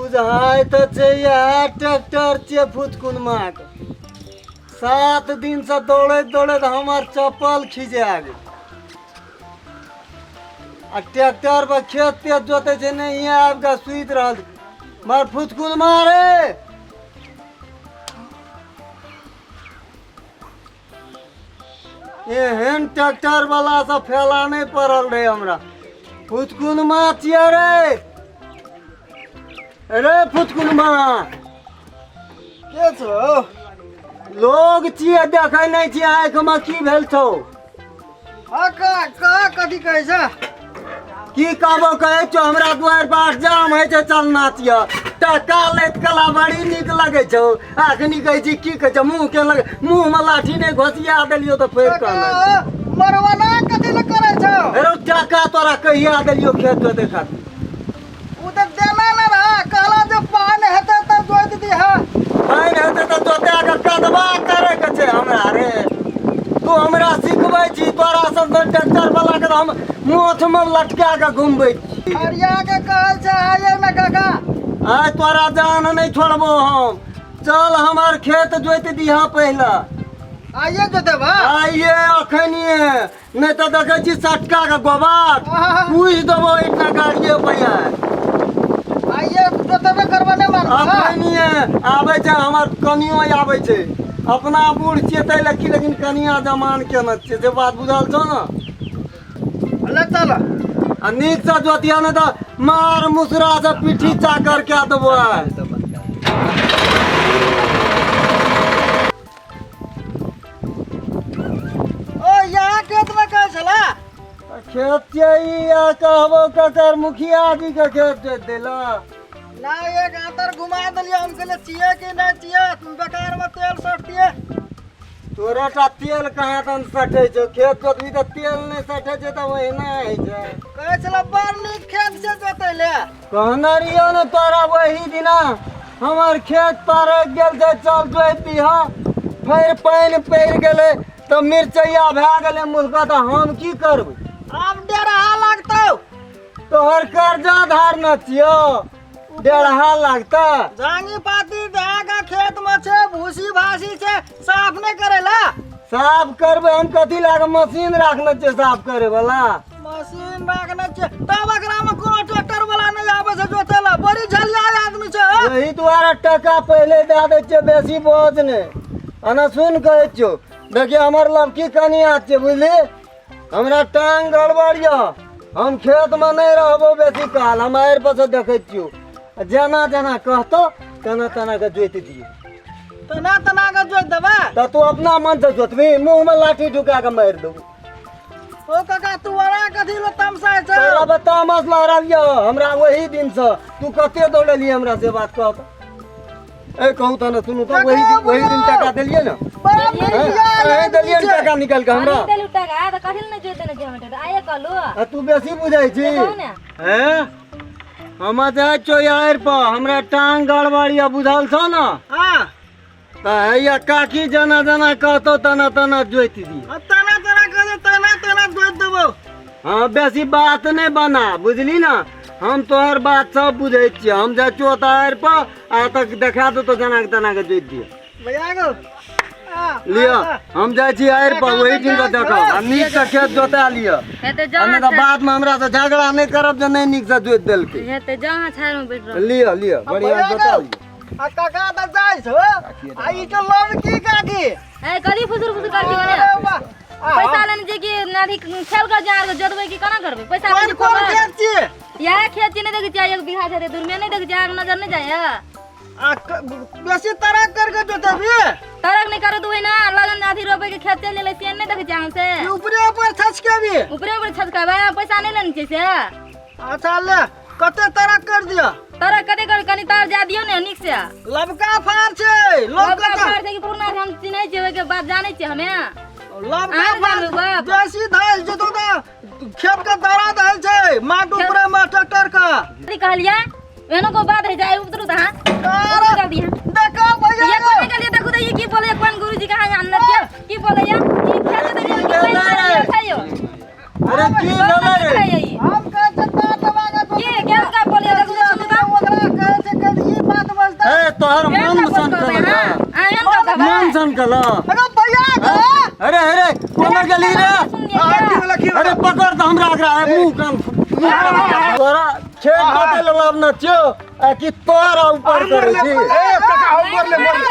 बुझाइ तऽ छै इएह ट्रैक्टर छियै फुतकुनमाके। 7 दिनसँ दौड़ैत दौड़ैत हमर चप्पल खिजा गेल। आ ट्रैक्टर पर खेत तेत जोतै छै, नहि हियाँ आबि कऽ सुति रहल छै। मगर फुतकुनमा रे, एहन ट्रैक्टर वाला से फैला नहीं पड़ल रहे हमरा। फुतकुनमा छियै रे, रे फुतकुनमा। के छौ? लोग छियै, देखै नहीं छियै आँखिमे की भेल छौ? हाँ, का का कथी कहै छै? की कहबो कहै छौ, हमरा दुआरि पर जाम होइ छै, चलना छियै टका लैत कला बड़ी नीक लगै छौ। अखनी कहै छी की कहै छौ, मुँह के लग मुँह मे लाठी नहि घोसिया देलियौ तऽ फेर कहना। मरवाना कथी लए करै छौ? अरे टका तोरा कहिया देलियौ खेत जोतै खातिर? उ तऽ देना ने रहा, कहला जे पानि हेतै तऽ जोति दिहऽ। पानि हेतै तऽ जोता कऽ कदबा करे के छै हमरा रे। तू हमरा सिखबै छी? तोरा सन सन ट्रैक्टर वाला के तऽ हम मोछ मे लटका के घुमबै छी। हरिया के कहै छै आइए ने काका। आइ तोरा जान नहि छोड़बो हम। चल हमर खेत जोति दिहऽ पहिले। आइए जोतेबा? आइए, अखनिए, नहि तऽ देखै छी सटका के गोबर पूछि देबो एहिठिना गाड़िए पर। आइए जोतेबे करबा नहि मानबो? अखनिए आबै छै। हमर कनियो आबै छै। अपना बूढ़ छियै ताहि लए की, लेकिन कनिया जमान केने छियै, से बात बुझल छौ ने? ले चल। आ नीकसँ जोतिया, नहि तऽ मार मुसरा से पीठी चाकर कए देबो आइ। ओ यहाँ खेत में कहै छला? खेत छियै ई, आ कहबो ककर? मुखिया जी के खेत जोति देला। ना, एक आतर घुमा देलियै, हम कहलियै छियै कि नहि छियै, बेकार में तेल सटतियै। तोरे टा तेल कहाँ तन सटै छौ? खेत जोतबी तऽ तेल नहि सटै छै तऽ ओहिना होइ छै। कहै छला बड़ नीक खेत छै जोतै ले। कहने रहियौ ने तोरा वही दिना, हमर खेत पारक गेल छै, चल जोति दिहऽ। फेर पानि पड़ि गेलै तऽ मिरचैया भए गेलै मुर्गा, तऽ हम की करबै? आब डेढ़ा लागतौ। तोहर कर्जा धारने छियौ, डेढ़ा लागता? जांगी पाती भए के खेत में छै, भूसी भासी छै, साफ नहि करै ला? साफ करबै हम कथी लागे? मशीन राखने छियै साफ करे वाला। मशीन राखने छै तब एकरा में कोनो ट्रैक्टर वाला नहि आबै छै जोतै ला? बड़ी झलिया आदमी छै हँ? यही दुआरे टका पहिले दए दै छियै, बेसी बोझ नहि। अना सुन, कहै छियौ, देखियौ हमर लड़की कनिया छियै, बुझली? हमरा टांग गड़बड़ यऽ, हम खेतमे नहि रहबो बेसी काल। हम आड़ि पर से देखै छियौ, आ जेना जेना कहतौ तेना तेना के जोति दियौ। तेना तेना के जोति देबै? तऽ तू अपना मन से जोतबी, मुँहमे लाठी ढुका के मारि देबो। ओ काका, तू बड़ा कथी लो तमसाइ छौ? तोरा पर तामस लहरल यऽ हमरा वही दिन से। तू कते दौड़लियै हमरा से बात कह। ए कहू तऽ ने, सुनू तऽ, वही दिन टका देलियै ने? बड़ा मिर्जिया अहीं देलियै ने टका निकालि कऽ हमरा? अहीं देलू टका तऽ कथी लए नहि जोति देने छियै हमर ट्रैक्टर? आइए कहलू। आ तू बेसी बुझै छी। कहू ने। हैं, हम जाइ छियौ आड़ि पर, हमरा टांग गड़बड़ यऽ, बुझल छौ ने? हाँ। तऽ हैया काकी जेना जेना कहतौ तेना तेना जोति दी। आ तेना तेना कह दे, तेना तेना जोति देबौ। हाँ, बेसी बात नहि बना, बुझली ने? हम तोहर बात सब बुझै छियै। हम जाइ छियौ ओतऽ आड़ि पर, आ तक देखा देतौ जेना के तेना के जोति दिअ। भैया गो लिअ, हम जाइ छी आड़ि पर, ओहि दिन के देखब। आ नीक से खेत जोता लिअ। हेतै आ जहाँ नहि तऽ बाद मे हमरा से झगड़ा नहि करब जे नहि नीक से जोति देलकै। हेतै जहाँ छाड़मे बैठ रहल। लिअ लिअ, बढ़िआँ जोता लिअ। आ काका तऽ जाइ छौ, आ ई तो लड़की काकी। ए कथी फुसुर फुसुर करै छी? अरे मने वाह। पैसा लेने जे कि अथी खेल कर जा जोतबै कि केना करबै? पैसा कोन लेने कोन खेत छियै? इएह खेत छियै, नहि देखै छियै? एक बीघा छै दूरमे, नहि देखै छियै? अहाँके नजर नहि जाइए? आ बेसी तरक करके जोतेबी? तरक नहि करत ओहिना लगन अथी रोपै के खेत चलि गेलै से, नहि देखै छियै अहाँ से? ई ऊपरे ऊपर छचकेबी? ऊपरे ऊपर छचकाबै, अहाँ पैसा नहि लेने छियै से। अच्छा ले, कते तरक कर दिअ? तरक कते कर? कनि तार जा दियौ ने नीक से। लबका फाड़ छै लोक। लबका फाड़ छै कि पुरना छै, हम चिन्है छियै, ओहिके बात जानै छियै हमे। लबका अहाँ फाड़ जानू बाप। बेसी धैल जेतौ तऽ खेत के दरा धैल छै माटि ऊपरे में ट्रैक्टर के। कथी कहलियै? एहनो को बात है जाय? उतरू तऽ अहाँ। अरे, उतरू जल्दी अहाँ। देखो भैया ये गो। कोन निकलिए? देखो तो ये की बोले, कोन गुरुजी कहाँ अंदर के की बोले? ये ई खेत तो ये की बोले खाइयो? अरे की भेलै रे? खाइयो ई हम कहै छै तार दबा के की केहन का बोले? देखो तो, सुनू तऽ। ओकरा कहै छै करिया। कहला? अरे भैया गे। अरे अरे कोना गेली रे? आ, की भेलै, की अरे भेलै? पकड़ तऽ हमरा एकरा मुँह कान तोरा खेत जोतै लए लाभ न छियौ आ कि तोरा ऊपर करै छी। ए काका, हम मरले मरले।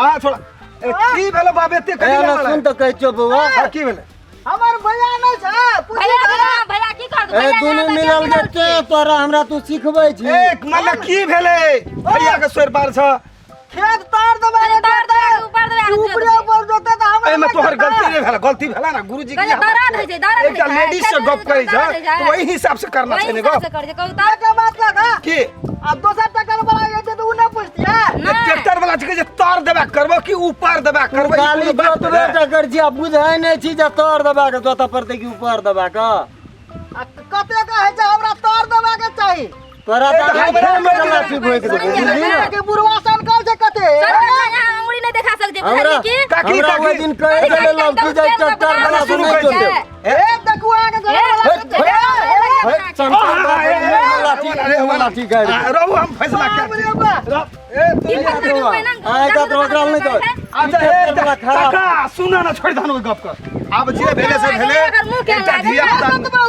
आ छोड़ा, ए की भेलै बाप, एते ए कथी ना लए? सुन तऽ कहै छियौ बौआ। आ, की भेलै? हमर भैया नहि छै, पूछी भैया तऽ। भैया भैया की कर? ए दुनू मिलल के ते तोरा हमरा तू सिखबै छी। ए मतलब की भेलै? भैया के सोर पार छ। खेत तार देबै रे, तार देबै, ऊपर देबै, हाथ ऊपरे जोतबै। ऊपर जोतै तऽ हमरा एहिमे नहि तोहर जोतै। गलती नहि भेल, गलती भेला ना गुरुजी की। कहलियै दर्द होइ छै, दर्द एकटा होइ छै। लेडीज से गप करै छ दर्द होइ छै। तऽ ओहि हिसाब से करना छै वही ने हिसाब गप से करै छै, कहू तऽ। एके बात कह दे। की? आ दोसर ट्रैक्टर वाला एतै तऽ उ नहि पुछतियै? नहि। ट्रैक्टर वाला छै जे तार देबा करबो कि ऊपर देबा तू करबो, ई खाली कोनो बात जोतबे भेलै? टा कर छी आ बुझै नहि छी जे तर दबा के जोतऽ पड़तै कि ऊपर दबा के। आ कते कहै छै हमरा तार देबाके चाही। तोरा ए, तऽ तऽ हमरा खेत मरि चला गेलै। छी भोकि देबै, बुझली ने? के बुढ़वा सन कल छै कते। सर, यहाँ अंगुरी नहि देखा सकै छै, हमरा बुझलियै की? काकी, हमरा काकी। ओहि दिन कहै छलै लौकी जे ट्रैक्टर वाला से शुरू नहि करै जोते। छै। ए देखू अहाँके घर वाला हे, कते। हे, हे, शंकर बाबा, मुँह लाठी, मुँह लाठी गाड़ि आ, दे। रहू, हम फैसला बाप कए रे बाप। ए तू की फैसला करबै ना? आ, एकरा तऽ ओकरा नहि दे। अच्छा ई ए ट्रैक्टर वाला खराब। काका सुन ना, छोड़ दहन ओहि गप के। आब जे भेलै से भेलै। एकर मुँह केहन एकटा लागल? धिया पुता।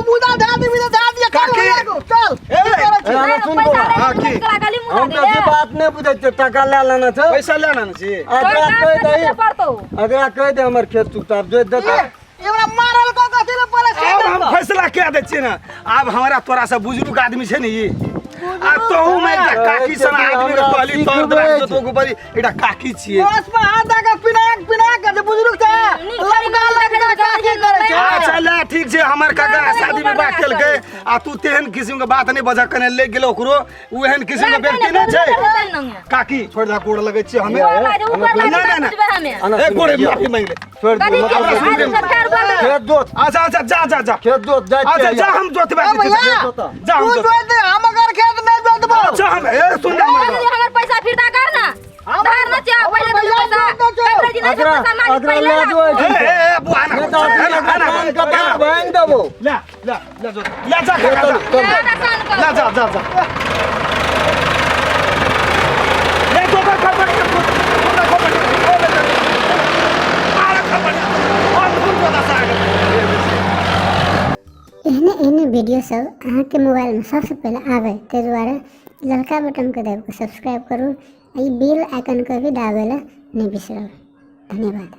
मुदा धए दिबी तऽ धए दिअ, चल काकी। भैया गो, चल। ए, की करै छी? ए, नहि, सुन पैसा बौआ। लै हाँ, छै, की? ओकरा गाली मुँह हम दे तऽ दे। जे बात नहि बुझै छियै, टका लए लेना छै। पैसा ले ना छी। एकरा तोहर कहि काज दही, कते पड़तौ? एकरा कहि दे हमर खेत चुपचाप जोति देतै। ए, हमरा मारल कऽ कथी लए पड़ै छै? आब हम फैसला कए दै छियै ने। आब हमरा तोरा से बुजुर्ग आदमी छै ने ई, आ तोहू मे एकटा काकी सन आदमी के कहली तोर देबा के जोतो बड़ी एकटा काकी छियै। बस पर हाथ दऽ कऽ पिना पिना के जे बुजुर्ग छै, नीक लमका लमका काकी करै छै। अच्छा ले ठीक छै, हमर काका शादी विवाह केलकै आ तू तेहन किस्म के बात नहि बजह, कने ले गेलो ओकरो, ओ एहन किस्म के व्यक्ति नहि छै। काकी छोड़ दे, गोड़ लगै छियै हमे। नहीं नहीं। आना ए सुन, गोड़े माफी मांग ले। छोड़ दे, कथी मतलब के? सुन ले। खेत जोत। अच्छा अच्छा, जा जा जा। खेत जोत जाइ अच्छा छियै। जा, हम जोतबा ए दै छियै। भैया, जा हम तू जोत। जोत दे, हम अगर खेत नहि जोतबौ। अच्छा हम ए सुन ले हमर गप। हमर पैसा फिरता कर ना, धार ना चाह पहिले तो भैया पैसा जोत दे। कंग्रेजी नहीं अगरा पैसा मांगी अगरा पहिले ले जो। राखो। ए ए ए बुआ ना नहीं तो अपने कान का बात बांध देबो। ले ले ले जोत ले, जा काका जा। चल। ज्यादा सान कर। ले जा जा जा, ले जोता खबर के जोता खबर के ओ ले जा। आरा खबर और फूल जोता साग। एहने एहने वीडियो सब अहाँके मोबाइलमे सबसँ पहिले आबै ताहि दुआरे ललका बटनके दाबि कऽ सब्सक्राइब करू आ ई बेल आइकनके भी दाबै लए नहि बिसरब। धन्यवाद।